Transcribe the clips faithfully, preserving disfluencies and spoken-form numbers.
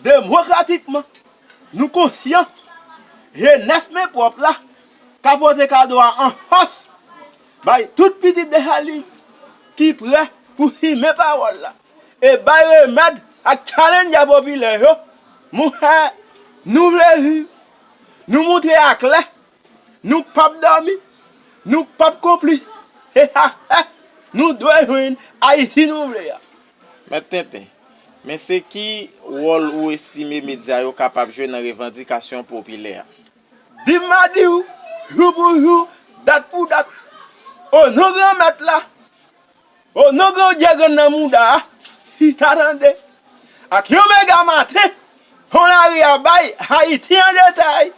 Demokratikman, nou konsyan jenès men pwòp la ka pote kado a an fòs bay tout pitit Desalin ki prè pou simen pawòl la e bay remèd ak challenge a popilè yo. Monchè, nou vle viv, nou montre aklè, nou p ap dòmi, nou p ap konplis. Se sa fè nou dwe jwenn Ayiti nou vle a. Mèt Tenten, men se ki wòl ou estime medya yo kapab jwe nan revandikasyon popilè a? Di m ma di w, jou pou jou, dat pou dat, o non Granmèt la, o non Gran Dye grenn nan mouda a, chita tande. Ak yon mega maten, fon lari a bay Ayiti an detay.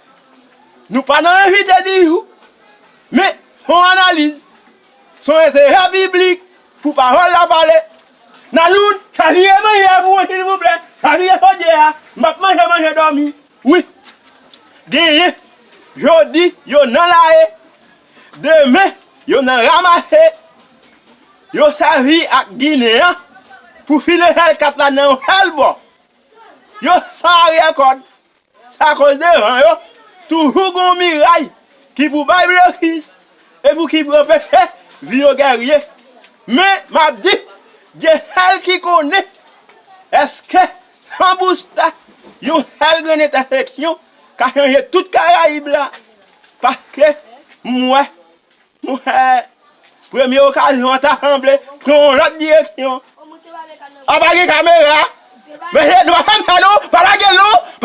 Nou pa nan envite di jou, men fon analiz. Se yon enterè piblik pou pawòl la pale. Naloud, chavire manje a pou mwen silvouplè. Chavire fodye a. M ap manje manje dòmi. Wi. Genyen. Jodi, yo nan lari. Demen, yo nan ramase. Yo sèvi ak Ginen an pou file sèl kat la nan yon sèl bò. Yo san aryè kòd. Se akoz devan yo toujou gen yon miray ki pou bay blokis e pou ki pou anpeche vi yo gerye. Men m ap di, Dye sèl ki konnen èske san bousta yon sèl grenn entèseksyon ka chanje tout Karayib la. Paske m wè Monchè, premye okazyon an ta sanble pran yon lòt direksyon. A pa gen kamera. Mesye, nou pa fè m sa non, pa lage l non.